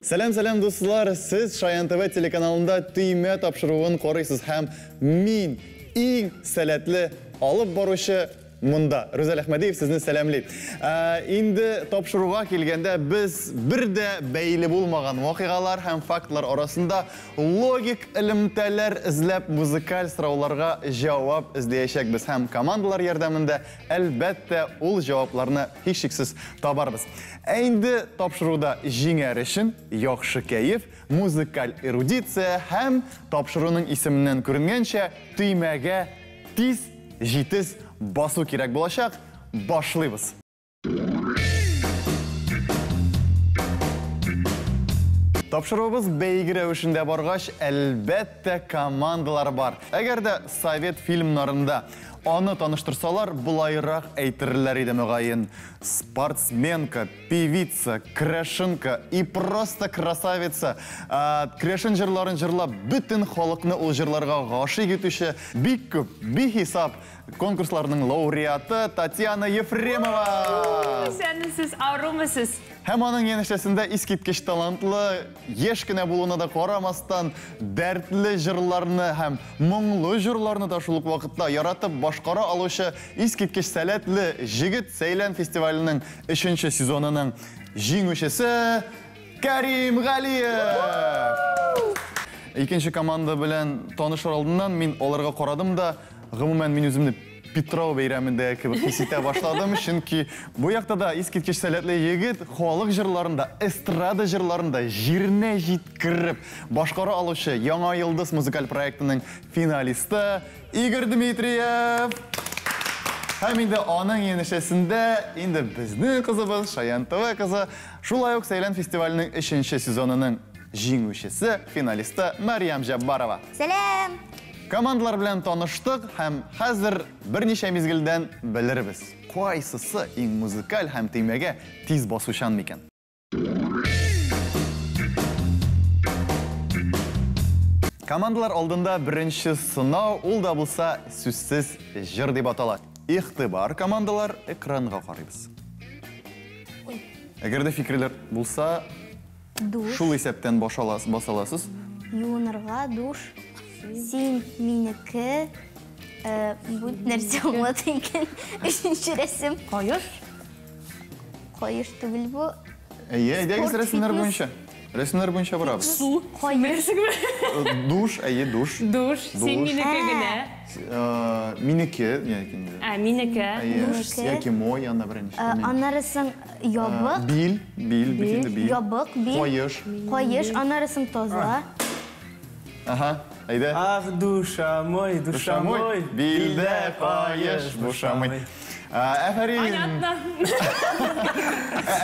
Сәлам, сәлам, дуслар! Сез Шаян ТВ телеканалында Төймә тапшыруын карыйсыз һәм мин иң сәләтле алып баручы монда. Рүзәл Әхмәдиев сезне сәламли. Инде тапшыруга килгәндә без бер дә бәйле булмаган вакыйгалар һәм фактлар арасында логик элемтәләр эзләп музыкаль сорауларга җавап эзләячәкбез һәм командалар ярдәмендә, әлбәттә, ул җавапларны һичшиксез табарбыз. Ә инде тапшыруда җиңәр өчен яхшы кәеф, музыкаль эрудиция һәм тапшыруның исеменнән күренгәнчә, төймәгә тиз, җитез басу кирәк булачак. Башлыйбыз. Тапшыруыбыз бәйге рәвешендә баргач, әлбәттә, командалар бар. Әгәр дә совет фильмнарында аны таныштырсалар, болайрак әйтерләр иде мөгаен. Спортсменка, певица, крәшенка и просто красавица. Крәшен җырларын җырлап, бөтен халыкны ул җырларга гашыйк итүче бик күп, бихисап конкурсларның лауреаты Татьяна Ефремова. Исәнмесез, арумысыз? Һәм аның янәшәсендә искиткеч талантлы, яшь кенә булуына да карамастан, дәртле җырларны һәм моңлы җырларны да шул ук вакытта яратып башкара алучы искиткеч сәләтле җегет Сәйлән фестиваленең өченче сезонының җиңүчесе Кәрим Галиев! Икенче команда белән танышыр алдыннан мин аларга карадым да, гомумән, мин үземне Питрау бәйрәмендә кебек хис итә башладым, чөнки бу якта да искиткеч сәләтле егет халык җырларында, эстрада җырларында җиренә җиткереп башкара алучы Яңа йолдыз музыкаль проектының финалисты Игорь Дмитриев. Һәм инде аның янәшәсендә инде безнең кызыбыз, Шаян ТВ кызы, шулай ук Сәйлән фестиваленең өченче сезонының җиңүчесе, финалисты Мәрьям Җәббарова. Сәлам! Командалар белән таныштык һәм хәзер берничә мизгелдән белербез, кайсысы иң музыкаль һәм төймәгә тиз басучан микән. Командалар алдында беренче сынау, ул да булса сүзсез җыр дип атала. Игътибар, командалар, экранга карыйбыз. Әгәр дә фикерләр булса, Душ. Шул исәптән баса аласыз. Юынырга душ. Син минеке. Бу нәрсә аңлата икән? Өченче рәсем. Каеш. Каеш түгел бу. Әйе, әйдәгез рәсемнәр буенча. Рәсемнәр буенча барабыз. Су. Каеш. Душ, әйе, душ. Душ. Син минеке генә. Минеке, яки. Ә, минеке. Яки мой, анда беренче. Аннары соң ябык. Бил, бил, бит инде бил. Ябык, бил. Каеш. Каеш, аннары соң таза. Ага, әйдә. Ах, душа мой, душа мой, билдә каеш бушамый. Әфәрин. Понятно.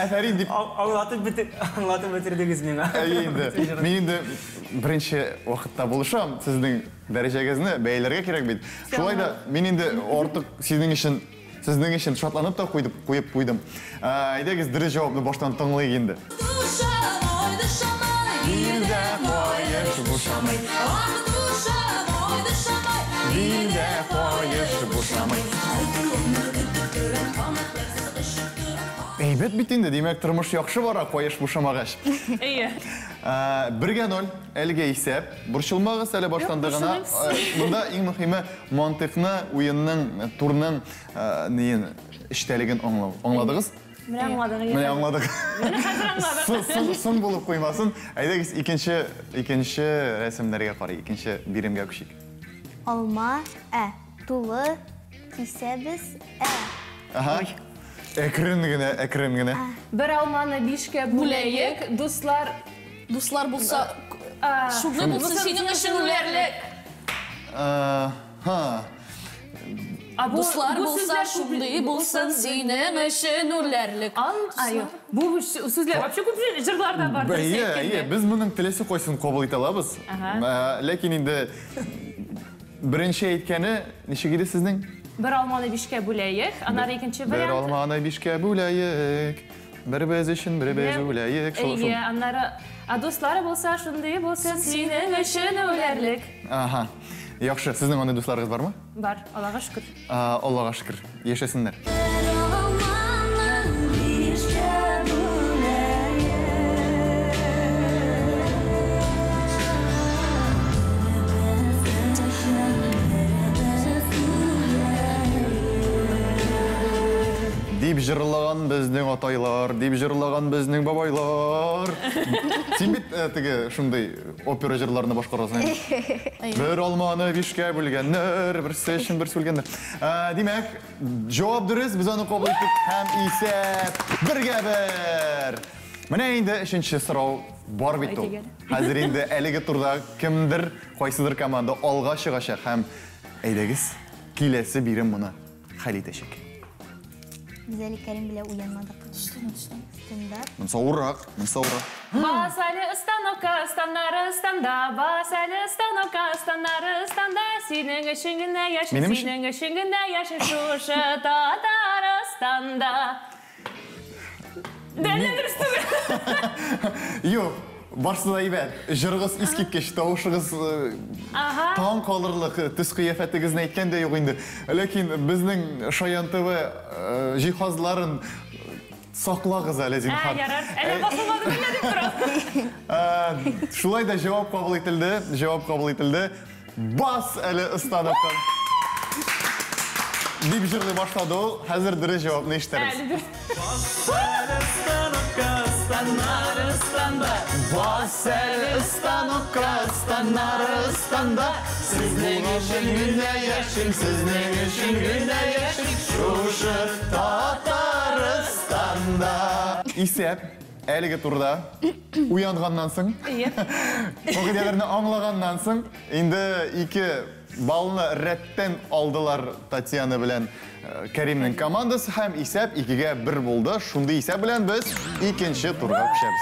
Әфәрин дип. Аңлатып бетер, аңлатып бетердегез миңа. Әйе инде. Мин инде беренче вакытта булышам, сезнең дәрәҗәгезне бәяләргә кирәк бит. Шулай да мин инде артык сезнең өчен, сезнең өчен шатланып та куйдым, куеп куйдым. Әйдәгез, дөрес җавапны баштан тыңлыйк инде. Душа мой, душа мой, Билдә каеш бушамый. Ах, душа мой, душа мой, Билдә каеш бушамый. Әйбәт бит инде, димәк, тормыш яхшы бара, каеш бушамагач. Әйе. 1-0, әлегә исәп. Борчылмагыз, әле башланды гына. Монда иң мөһиме мантыйкны, уенның, турның неен, эчтәлеген аңлау. Аңладыгыз? Менә аңладык. Менә аңладык. Менә хәзер аңладык. Соң булып куймасын. Әйдәгез, икенче, икенче рәсемнәргә карыйк, икенче биремгә күчик. Алма, ә, тулы, кисәбез, ә. Ага. Әкрен генә, әкрен генә. Бер алманы бишкә бүләек, дуслар. Дуслар булса, шундый булсын синең өчен үләрлек. Ха. Дуслар булса, шундый булсын синең өчен үләрлек. Бу сүзләр вообще күп җырларда бар. Әйе, әйе, без моның теләсә кайсын кабул итә алабыз. Ләкин инде беренче әйткәне ничек иде сезнең? Бер алманы бишкә бүләек, аннары икенче Бер вариант. алманы бишкә бүләек, беребез өчен беребез үләек. Шул, шул. Әйе, аннары, а дуслары булса, шундый булсын синең өчен үләрлек. Ага. Яхшы, сезнең андый дусларыгыз бармы? Бар, Аллага шөкер. Аллага шөкер. Яшәсеннәр. Бер алманы бишкә бүләек. Дип җырлаган безнең атайлар, дип җырлаган безнең бабайлар. Син бит теге шундый опера җырларны башкарасың. Бер алманы бишкә бүлгәннәр, берсе өчен берсе үлгәннәр. Димәк, җавап дөрес, без аны кабул иттек һәм исәп 1-1. Менә инде өченче сорау бар бит ул. Хәзер инде әлеге турда кемдер, кайсыдыр команда алга чыгачак һәм әйдәгез, киләсе бирем моны хәл итәчәк. Без әле Кәрим белән уянмадык. Стандарт. Монысы авыррак, монысы авыррак. Бас әле станокка, станнары станда, бас әле станокка, станнары станда, синең өчен генә яшим, Минем өчен? синең өчен генә яшим шушы Татарстанда. Дәлле дөрес түгел. Юк, барысы да әйбәт. Җырыгыз искиткеч, тавышыгыз таң калырлык, төс кыяфәтегезне әйткән дә юк инде. Ләкин безнең Шаян ТВ җиһазларын саклагыз әле, зинһар. Ярар. Әле басылмады мин дип торам. Шулай да җавап кабул ителде, җавап кабул ителде. Бас әле станокка. Дип җырлый башлады ул. Хәзер дөрес җавапны ишетәбез. Әле дөрес. Бас әле станокка, станнары станда, сезнең өчен генә яшим, сезнең өчен генә яшим, шушы Татарстанда. Исәп әлеге турда уянганнан соң, кагыйдәләрне аңлаганнан соң, инде 2 баллны рәттән алдылар Татьяна белән Кәримнең командасы һәм исәп 2-1 булды. Шундый исәп белән без икенче турга күчәбез.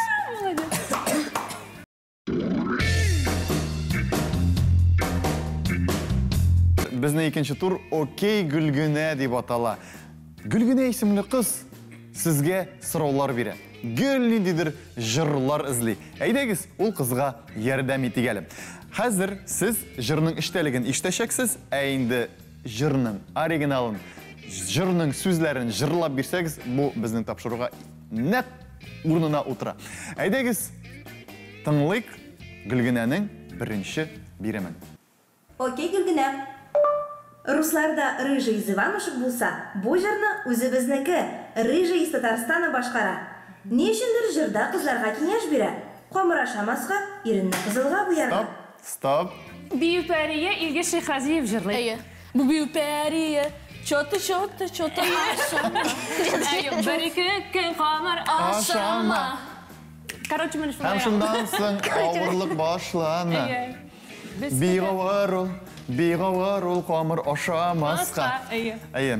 Безнең икенче тур Окей Гөлгенә дип атала. Гөлгенә исемле кыз сезгә сораулар бирә. Гөл ниндидер җырлар эзли. Әйдәгез, ул кызга ярдәм итик әле. Хәзер сез җырның эчтәлеген ишетәчәксез, ә инде җырның оригиналын, җырның сүзләрен җырлап бирсәгез, бу безнең тапшыруга нәкъ урынына утыра. Әйдәгез, тыңлыйк Гөлгенәнең беренче биремен. Окей, Гөлгенә. Русларда рыжий из Иванушек булса, бу җырны үзебезнеке, рыжий из Татарстана башкара. Ни өчендер җырда кызларга киңәш бирә. Камыр ашамаска, иренне кызылга буярга. Стоп, стоп. Бию пәрие Илгиз Шәйхразиев җырлый. Әйе. Бу бию пәрие. Чоты, чоты, чоты ашама. Бер ике көн камыр ашама. Короче, менә шулай. Һәм шуннан соң авырлык башлана. Әйе. Бик авыр ул, бик авыр ул камыр ашамаска. Әйе. Әйе.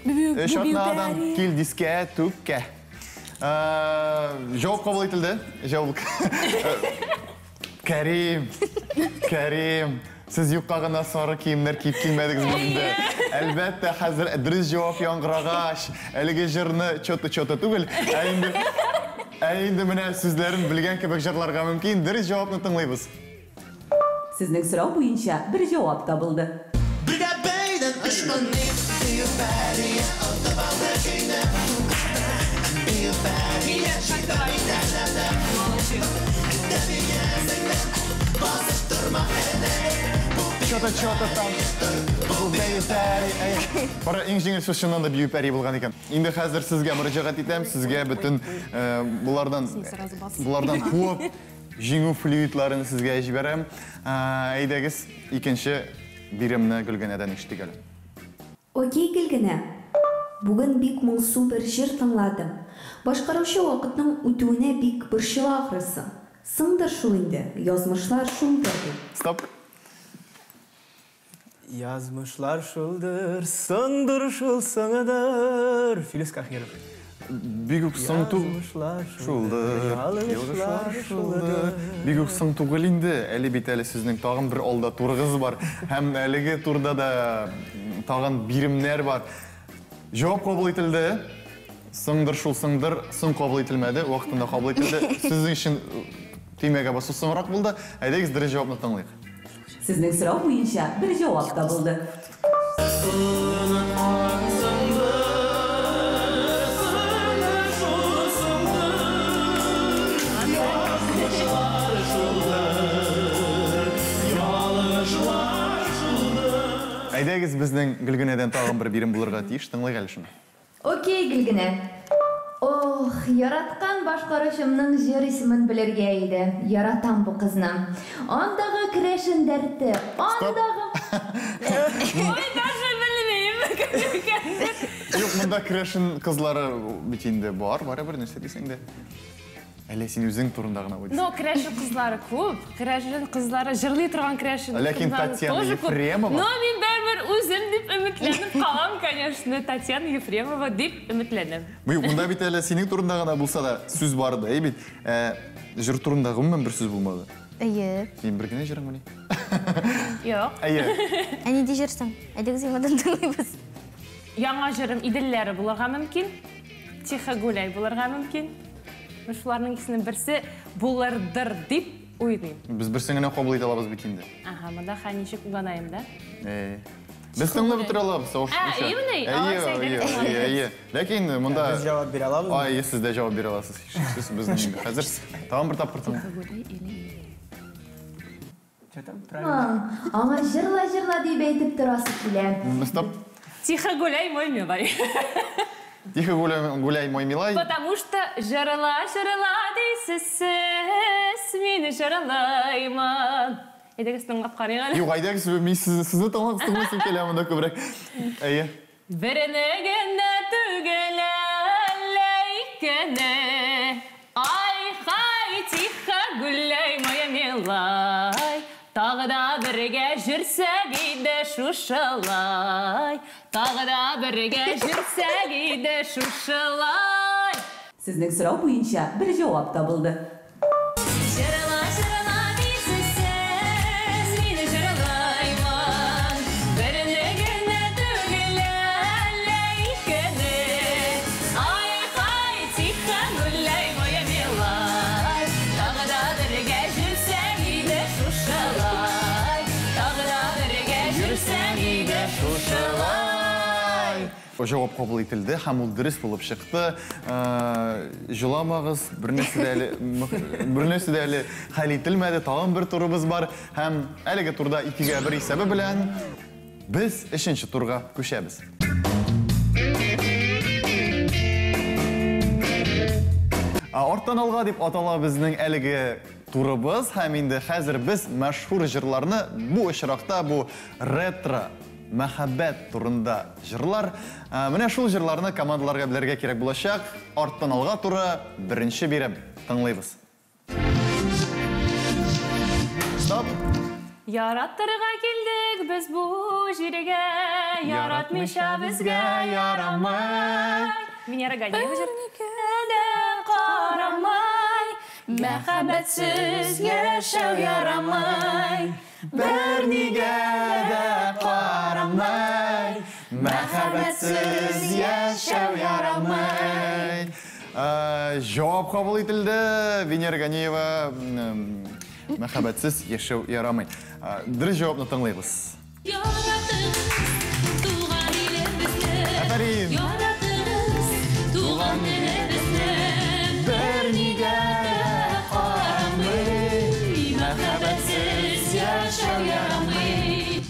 Өч атнадан кил дискә түккә. Җавап кабул ителде. Җавап. Кәрим, Кәрим, сез юкка гына сары киемнәр киеп килмәдегез инде. Әлбәттә, хәзер дөрес җавап яңгырагач, әлеге җырны чоты-чоты түгел, ә инде менә сүзләрен белгән кебек җырларга мөмкин. Дөрес җавапны тыңлыйбыз. Сезнең сорау буенча бер җавап табылды. Чота-чота там. Бара иң җиңел сүз чыннан да бию пәри булган икән. Инде хәзер сезгә мөрәҗәгать итәм, сезгә бөтен булардан куып җиңү флюидларын сезгә җибәрәм. Әйдәгез, икенче биремне Гөлгенәдән ишетик әле. Окей, Гөлгенә. Бүген бик моңсу бер җыр тыңладым. Башкаручы вакытның үтүенә бик борчыла ахрысы. Сыңдыр шул инде, язмышлар шулдыр ди. Стоп. Язмышлар шулдыр, сыңдыр шул сыңыдыр. Филүс Каһиров. Бик үк соң түгел. Язмышлар Шулдыр, ялгышлар шулдыр. Бик үк соң түгел инде. Әле бит әле сезнең тагын бер алда турыгыз бар. Һәм әлеге турда да тагын биремнәр бар. Җавап кабул ителде. Сыңдыр шул сыңдыр, соң кабул ителмәде, вакытында кабул ителде. Сезнең өчен төймәгә басу соңрак булды. Әйдәгез, дөрес җавапны тыңлыйк. Сезнең сорау буенча бер җавап табылды. Әйдәгез, безнең Гөлгенәдән тагын бер бирем булырга тиеш. Тыңлыйк әле шуны. Окей, Гөлгенә. Ох, яраткан башкаручымның җыр исемен белергә иде. Яратам бу кызны. Андагы керәшен дәрте, андагы... Ой, даже белмим. Юк, монда керәшен кызлары бит инде бар, барыбер нәрсә дисәң дә. Әллә син үзең турында гына уйлыйсың? Но керәшен кызлары күп, керәшен кызлары җырлый торган керәшен Ләкин кызлары Татьяна тоже күп. Ефремова. Но мин барыбер үзем дип өметләнеп калам, конечно, Татьяна Ефремова дип өметләнәм. Юк, монда бит әле синең турында гына булса да сүз барды, әй бит. Ә, җыр турында гомумән бер сүз булмады. Әйе. Синең бер генә җырыңмыни? Юк. Әйе. Ә нинди җыр соң? Әйдәгез яңадан тыңлыйбыз. Яңа җырым Иделләре булырга мөмкин. Тихо гуляй булырга мөмкин. Менә шуларның икесенең берсе булырдыр дип уйлыйм. Без берсен генә кабул итә алабыз бит инде. Ага, монда ха ничек уганаем, да? Э. Без тыңлап бетерә алабыз, тавыш. Ә, именно, Әйе, әйе, әйе, әйе. Ләкин монда Без җавап бирә алабызмы? Ай, сез дә җавап бирә аласыз. Һичшиксез безнең инде. Хәзер тагын бер тапкыр тыңла. Что там? Правильно. Аңа җырла-җырла дип әйтеп торасы килә. Стоп. Тихо гуляй, мой милай. Тихо гуляй, гуляй, мой милай. Потому что җырла, җырла дисез сез, мин җырлаймын. Әйдәгез тыңлап карыйк әле. Юк, әйдәгез, мин сезне тыңлап тыңлыйсым килә монда күбрәк. Әйе. Берне генә түгел әллә икене. Ай-хай, тихо гуляй, моя милай. Тагы да бергә жүрсәк иде шушылай. Тагы да бергә жүрсәк иде шушылай. Сезнең сорау буенча бер җавап табылды. Җырла, җырла дисез сез, мин җырлаймын. Берне генә түгел әллә икене. Ай-хай, тихо гуляй, моя милай. Тагы да бергә жүрсәк иде шушылай. Тагы да бергә жүрсәк иде шушылай. Җавап кабул ителде һәм ул дөрес булып чыкты. Җыламагыз, бернәрсә дә әле бернәрсә дә әле хәл ителмәде. Тагын бер турыбыз бар һәм әлеге турда 2-1 исәбе белән без өченче турга күчәбез. Арттан алга дип атала безнең әлеге турыбыз һәм инде хәзер без мәшһүр җырларны бу очракта бу ретро мәхәббәт турында җырлар. Менә шул җырларны командаларга белергә кирәк булачак. Арттан алга туры беренче бирем. Тыңлыйбыз. Стоп. Яратырга килдек без бу җиргә, яратмыйча безгә ярамай. Венера Ганиева җыр. Дә карамай, мәхәббәтсез яшәү ярамай. Бернигә дә карамай, мәхәббәтсез яшәү ярамай. Җавап кабул ителде. Венера Ганиева, мәхәббәтсез яшәү ярамай. Дөрес җавапны тыңлыйбыз. Яратыгыз туган илебезне. Афәрин. Яратыгыз туган телебезне. Бернигә дә карамый, мәхәббәтсез яшәү ярамый.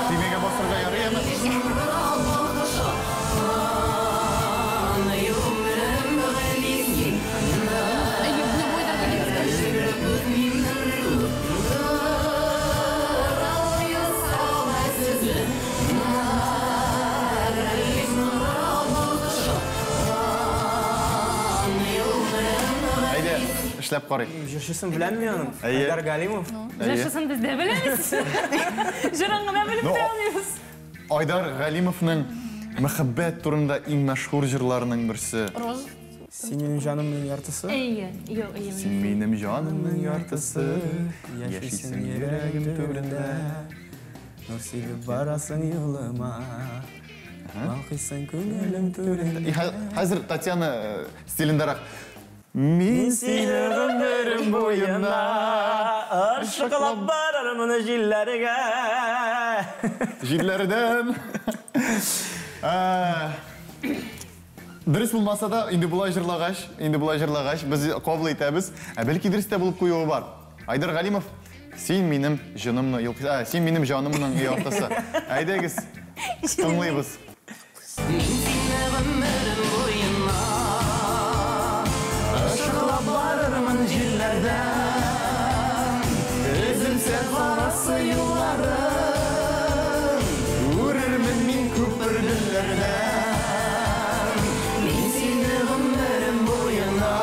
Төймәгә басырга ярыймы? Әйдә, эшләп карыйк. Җырчысын беләм мин аның. Әйе. Айдар Галимов. Әйе. Җырчысын без дә беләбез. Җырын гына белеп Ну, тә алмыйбыз. Айдар Галимовның мәхәббәт турында иң мәшһүр җырларының берсе. Роза. Син минем җанымның яртысы. Әйе, юк, әйе. Син минем җанымның яртысы, яшисең йөрәгем түрендә. Нур сибеп барасың юлыма. Балкыйсың күңелем түрендә. Хәзер Татьяна стилендәрәк. Мин сине гомерем буена ышыклап барырмын җилләргә. Җилләрдән. Дөрес булмаса да, инде болай җырлагач, инде болай җырлагач, без кабул итәбез. Ә бәлки дөрес тә булып куюы бар. Айдар Галимов, син минем җанымны, син минем җанымның яртысы. Әйдәгез, тыңлыйбыз. Мин сине гомерем буена ышыклап барырмын җилләрдән. Өзелсә барасы юлларым, үрермен мин күперләрдән. Мин сине гомерем буена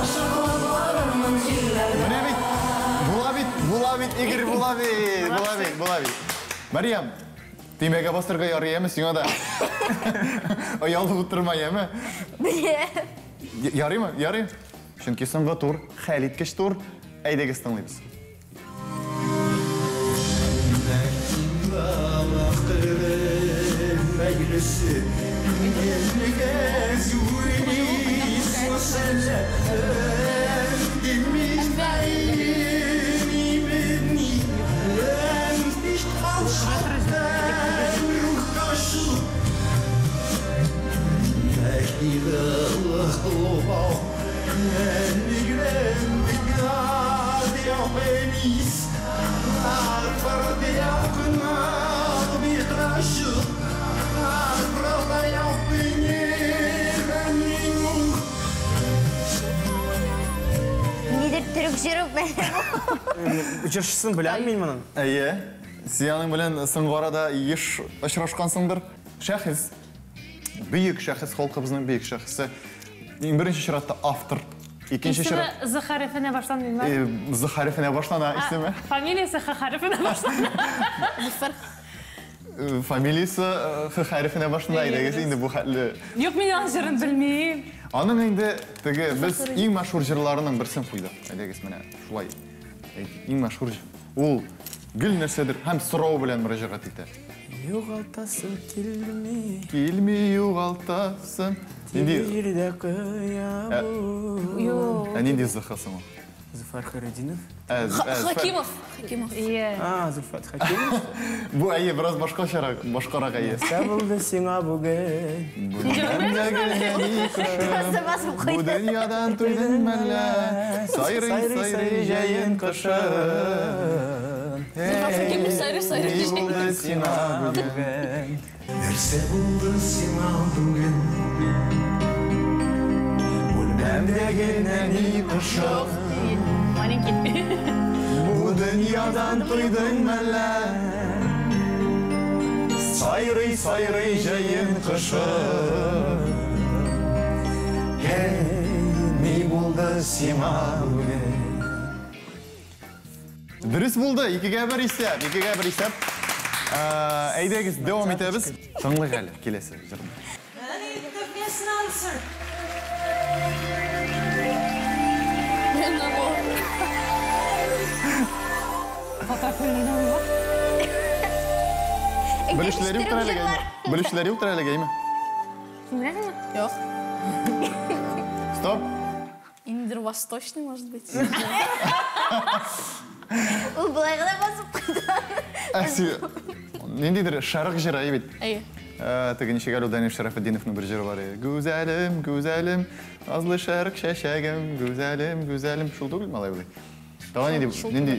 ышыклап барырмын җилләрдән. Менә бит, була бит, була бит, Игорь, була бит, була бит, була бит. Марьям, төймәгә басырга ярый, әме сиңа да. Оялып утырма, әме? Ярыймы? Ярый. Чөнки соңгы тур, хәлиткеч тур. Әйдәгез тыңлыйбыз. Нидер төрек җыры белән. Җырчысын беләм мин моның. Әйе. Син аның белән соңгы арада еш очрашкансыңдыр. Шәхес. Бөек шәхес, халкыбызның бөек шәхесе. Иң беренче чиратта автор. Икенче Исеме чират З хәрефенә башланмыймы? З хәрефенә башлана исеме. Фамилиясе Х хәрефенә башлана. Фамилиясе Х хәрефенә башлана, әйдәгез инде бу хәтле. Юк, мин аның җырын белмим. Аның инде теге без иң мәшһүр җырларының берсен куйдык. Әйдәгез менә шулай. Иң мәшһүр ул гел нәрсәдер һәм сорау белән мөрәҗәгать итә. Югалтасым килми. Килми югалтасым. Нинди? Җирдә кыя бу. Ә нинди З-х соң ул? Зөфәр Хәйретдинов. Хакимов. Хакимов. А, Зөлфәт Хакимов. Бу әйе, бераз башкачарак, башкарак әйе. Нәрсә булды сиңа бүген? Бу дөньядан туйдың мәллә? Сайрый, сайрый җәен кышын. Зөлфәт Хакимов сайрый, сайрый Ни булды сиңа бүген? Нәрсә булды сиңа бүген? Бүлмәмдәге нәни кошым. Маленький. Бу дөньядан туйдың мәллә? Сайрый, сайрый җәен кышын. Һей, ни булды сиңа бүген? Дөрес булды, 2-1 исәп, 2-1 исәп. Әйдәгез, дәвам итәбез. Тыңлыйк әле киләсе җырны. Белүчеләр юктыр әлегә, әйме? Белүчеләр юктыр әлегә, әйме? Беләсеңме? Юк. Стоп. Индер восточный, может быть. Ул болай гына басып куйды. Ниндидер шәрык җыры әйе бит. Әйе. Теге ничек әле Данил Шәрәфетдиновның бер җыры бар иде. Гүзәлем, гүзәлем, назлы шәрык чәчәгем, гүзәлем, гүзәлем. Шул түгелме алай булай? Тагын нинди, нинди?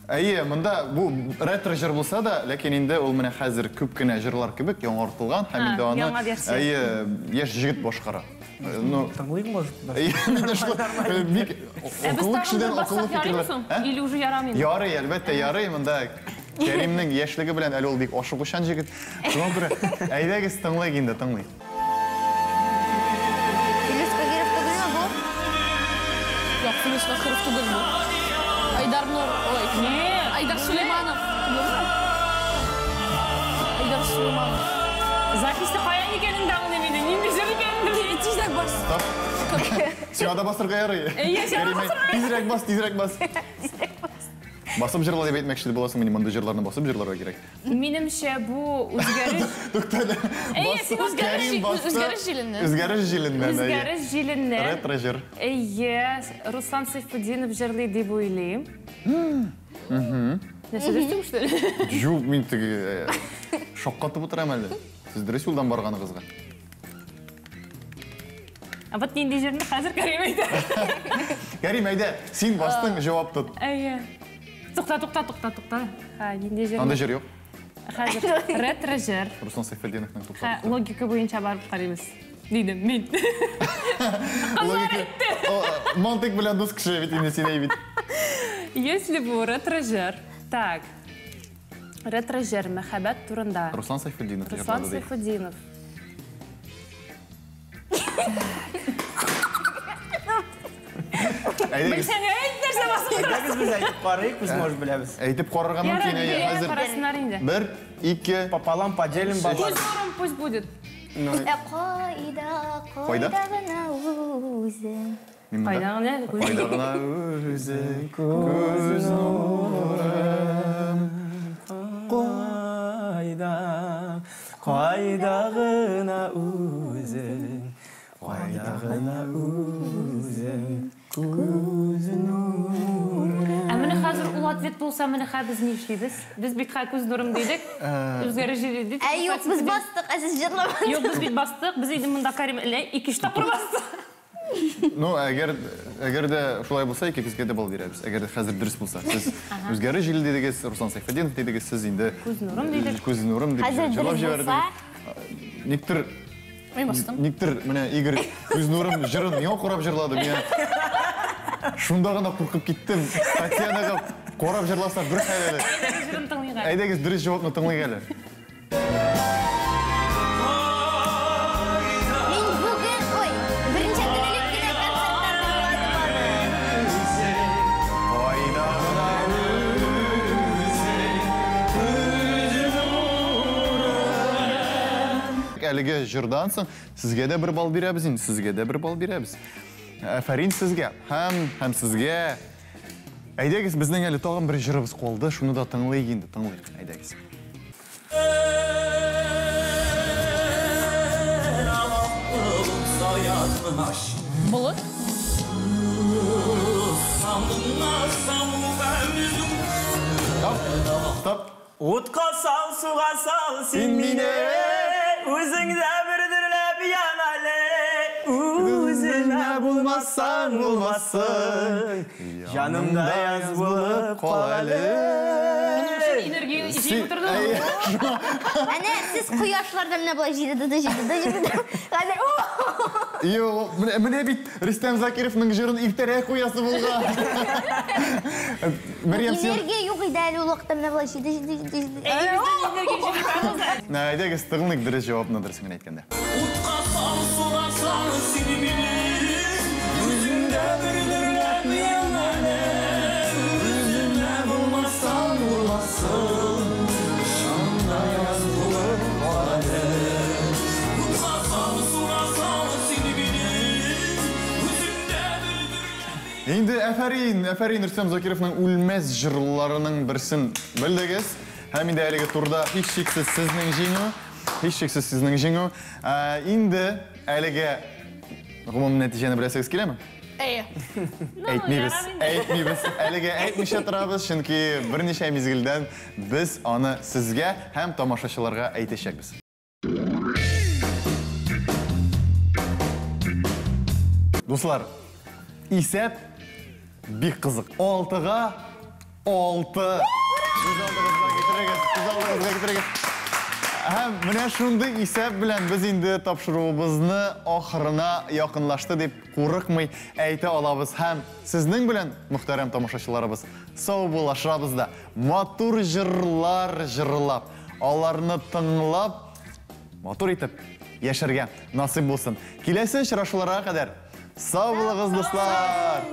Әйе, монда бу ретро җыр булса да, ләкин инде ул менә хәзер күп кенә җырлар кебек яңартылган һәм инде аны әйе, яшь җегет башкара. Ну, тыңлыйк, может, менә шул бик акыллы кешедән акыллы фикерләр. Или уже ярамый? Ярый, әлбәттә, ярый. Монда Кәримнең яшьлеге белән әле ул бик ашыгучан җегет. Шуңа күрә әйдәгез, тыңлыйк инде, тыңлыйк. Филүс Каһиров түгелме бу? Юк, Филүс Каһиров түгел бу. Айдар Нур, ой. Айдар Сулейманов. Айдар Сулейманов. Записьте каян икәнен дә аңлыйм инде. Нинди җыр икәнен дә белмим. Тизрәк бас. Стоп. Сиңа да басырга ярый. Әйе, сиңа да басырга. Тизрәк бас, тизрәк бас. Тизрәк бас. Басып җырла дип әйтмәкче буласың, мин мондый җырларны басып җырларга кирәк. Минемчә, бу үзгәреш... Туктале. Әйе, үзгәреш җиленнән. Үзгәреш җиленнән. Үзгәреш җиленнән. Ретро җыр. Әйе, Руслан Сайфутдинов җырлый дип уйлыйм. Нәрсә, дөрес түгел, что ли? Юк, мин теге шаккатып утырам әле. Сез дөрес юлдан барганыгызга. Ә вот нинди җырны хәзер Кәрим әйтә. Кәрим, әйдә, син бастың, җавап тот. Әйе. Тукта, тукта, тукта, тукта. Ха, нинди җыр? Анда җыр юк. Хәзер ретро җыр. Руслан Сайфетдиновның тукта. Ха, логика буенча барып карыйбыз. Дидем мин. Логика. Мантык белән дус кеше бит инде син әй бит. Если бу ретро җыр. Так. Ретро җыр мәхәббәт турында. Руслан Сайфетдинов. Руслан Сайфетдинов. Белсәң әйт, нәрсә басып торасың? Әйдәгез без әйтеп карыйк, без может беләбез. Әйтеп карарга мөмкин, әйе, хәзер. Карасыннар инде. Бер, ике. Пополам поделим баллар. Пусть норм, пусть будет. Ә кайда, кайда гына үзең? Кайда гына? Кайда гына үзең, күз нурым. Кайда, кайда гына үзең, кайда гына үзең, күз нурым. Ә менә хәзер ул ответ булса, менә хәзер без ни эшлибез? Без бит хәзер күз нурым дидек. Үзгәреш җиле дидек. Ә юк, без бастык, ә сез җырламадыгыз. Юк, без бит бастык, без инде монда Кәрим эле ике-өч тапкыр бастык. Ну, әгәр дә шулай булса, икегезгә дә балл бирәбез. Әгәр дә хәзер дөрес булса. Сез үзгәреш җиле дидегез, Руслан Сайфетдинов дидегез, сез инде Күз нурым дидек. Күз нурым дип җырлап җибәрдегез. Никтер Мин бастым. Никтер, менә Игорь күз нурым җырын миңа карап җырлады. Миңа шунда гына куркып киттем. Татьянага карап җырласа бер хәл әле. Әйдәгез җырын тыңлыйк әле. Әйдәгез дөрес җавапны тыңлыйк әле. Мин бүген, ой, берничә көн элек кенә концерттан тыңладым аны. Кайда гына үзең, күз нурым. Әлеге җырдан соң сезгә дә бер балл бирәбез инде, сезгә дә бер балл бирәбез. Афәрин сезгә һәм сезгә. Әйдәгез, безнең әле тагын бер җырыбыз калды, шуны да тыңлыйк инде, тыңлыйк. Әйдәгез. Болыт? Стоп. Утка сал, суга сал, син мине, үзең дә бер дөрләп ян әле. Үземә булмасаң булмасын, җанымда яз булып кал әле. Энергия җыеп утырдың. Әнә, сез кояшларда менә болай җыйды да җыйды да җыйды. Хәзер, Юк, менә бит Рөстәм Закировның җырын иртәрәк куясы булган. Мәрьям, син Энергия юк иде әле ул вакытта, менә болай җыйды, җыйды, җыйды, җыйды. Энергия җыеп утырдың. Әйдәгез, тыңлыйк дөрес җавапны, дөресен генә әйткәндә. Утка сал, суга сал, син мине, үзеңдә бер дөрләп ян әле. Үземә булмасаң булмасын, шунда яз булып кал әле. Утка сал, суга сал, син мине, үзеңдә бер дөрләп. Инде афәрин, афәрин Рөстәм Закировның үлмәс җырларының берсен белдегез. Һәм инде әлеге турда һичшиксез сезнең җиңү, һичшиксез сезнең җиңү. Инде әлеге гомум нәтиҗәне беләсегез киләме? Әйе. Әйтмибез, әйтмибез. Әлегә әйтмичә торабыз, чөнки берничә мизгелдән без аны сезгә һәм тамашачыларга әйтәчәкбез. Дуслар, исәп бик кызык. 6-га 6. Күз алдыгызга китерегез, күз алдыгызга китерегез. Һәм менә шундый исәп белән без инде тапшыруыбызны ахырына якынлашты дип курыкмый әйтә алабыз. Һәм сезнең белән, мөхтәрәм тамашачыларыбыз, саубуллашабыз да, матур җырлар җырлап, аларны тыңлап, матур итеп яшәргә насыйп булсын. Киләсе очрашуларга кадәр сау булыгыз, дуслар!